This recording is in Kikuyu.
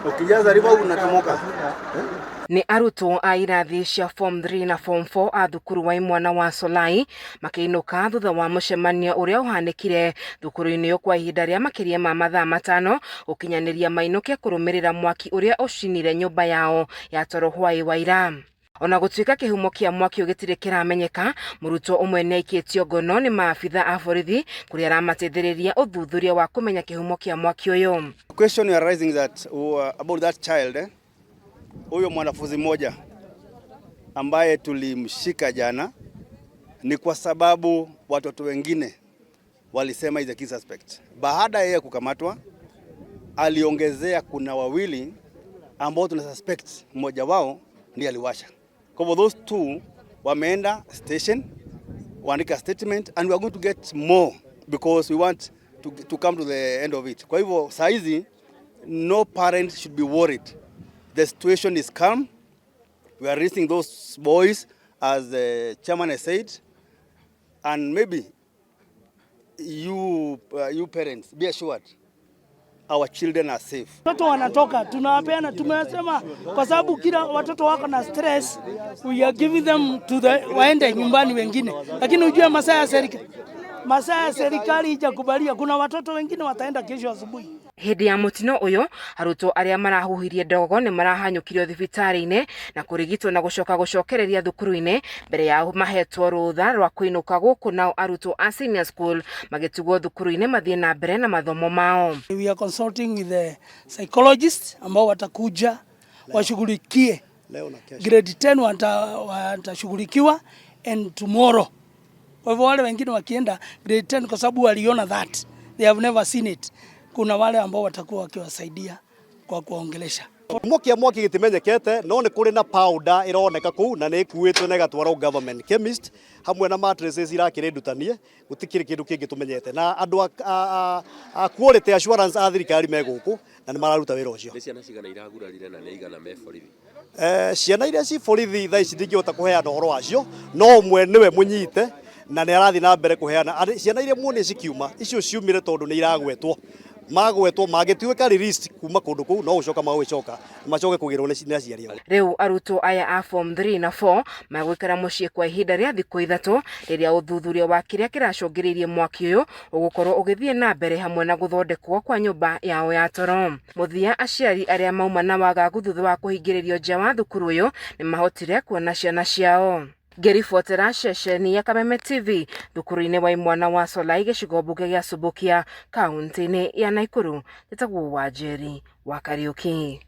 Ukijaza riba unatomoka. Nĩ arutwo a irathi cia form 3 na form 4 a thukuru wa imwana wa Solai makĩinũka thutha wa mũcemanio ũrĩa ũhanĩkire thukuru-inĩ ũyũ kwa ihinda rĩa makĩria ma mathaa matano gũkinyanĩria mainũke kũrũmĩrĩra mwaki ũrĩa ũcinire nyũmba yao ya toro hwaĩ wa ira. Ona gũtuĩka kĩhumo kĩa mwaki ũyũ gĩtirĩ kĩramenyeka, mũrutwo ũmwe nĩ aikĩtio ngono nĩ maabitha a borithi kũrĩa aramateithĩrĩria ũthuthuria wa kũmenya kĩhumo kĩa mwaki ũyũ. Question you are raising that about that child eh? Huyo mwanafunzi mmoja ambaye tulimshika jana ni kwa sababu watoto wengine walisema is a key suspect. Baada ya yeye kukamatwa, aliongezea kuna wawili ambao tuna suspect mmoja wao ndiye aliwasha. Kwa hivyo those two wameenda station waandika statement and we are going to get more because we want to come to the end of it. Kwa hivyo saa hizi no parent should be worried. The situation is calm. We are releasing those boys as the chairman has said, and maybe you parents be assured our children are safe. Watoto wanatoka tunawapeana, tumesema kwa sababu kila watoto wako na stress, we are giving them to the waende nyumbani wengine, lakini ujue masaa ya serikali ijakubalia, kuna watoto wengine wataenda kesho asubuhi. Hĩndĩ ya mũtino ũyũ arutwo arĩa marahuhirie ndogo nĩ marahanyũkirio thibitarĩ-inĩ na kũrigitwo na gũcoka gũcokereria thukuru-inĩ mbere ya mahetwo rũtha rwa kũinũka gũkũ, nao arutwo a senior school magĩtigwo thukuru-inĩ mathiĩ na mbere na mathomo mao. We are consulting with the psychologists ambao watakuja washughulikie Leo na kesho. Grade 10 watashughulikiwa and tomorrow. Kwa hivyo wale wengine wakienda grade 10, kwa sababu waliona that they have never seen it, kuna wale ambao watakuwa wakiwasaidia kwa kuwaongelesha. Kĩhumo kĩa mwaki gĩtimenyekete, no nĩ kũrĩ na powder ĩroneka kũu na nĩ ĩkuĩtwo na ĩgatwarwo Government Chemist hamwe na mattresses irakĩrĩ ndutanie. Gũtikĩrĩ kĩndũ kĩngĩ tũmenyete, na andũ a quality assurance a thirikari me gũkũ na nĩ mararuta wĩra ũcio. Nĩ ciana cigana iragurarire na nĩ igana me borithi? Ciana iria ci borithi thaa ici ndingĩhota kũheana ũhoro wacio, no ũmwe nĩwe mũnyite na nĩ arathiĩ na mbere kũheana. Ciana iria muonire cikiuma icio ciumire tondũ nĩ iragwetwo, magwetwo mangĩtuĩka released kuma kũndũ kũu no gũcoka magũgĩcoka macoke kũgĩrwo nĩ aciari ao. Rĩu arutwo aya a form 3 na 4 magũikara mũciĩ kwa ihinda rĩa thikũ 3 rĩrĩa ũthuthuria wa kĩrĩa kĩracũngĩrĩirie mwaki ũyũ ũgũkorwo ũgĩthiĩ na mbere hamwe na gũthondekwo kwa nyũmba yao ya toro. Mũthia, aciari arĩa mauma na wagagu thutha wa kũhingĩrĩrio nja wa thukuru ũyũ nĩ mahotire kuona ciana ciao. Ngĩribotera ceceni ya Kameme TV thukuru-inĩ wa imwana wa Solai, gĩcigo mbunge gĩa Subukia, kaunti-inĩ ya Nakuru, njĩtagwo Wanjeri wa Kariuki.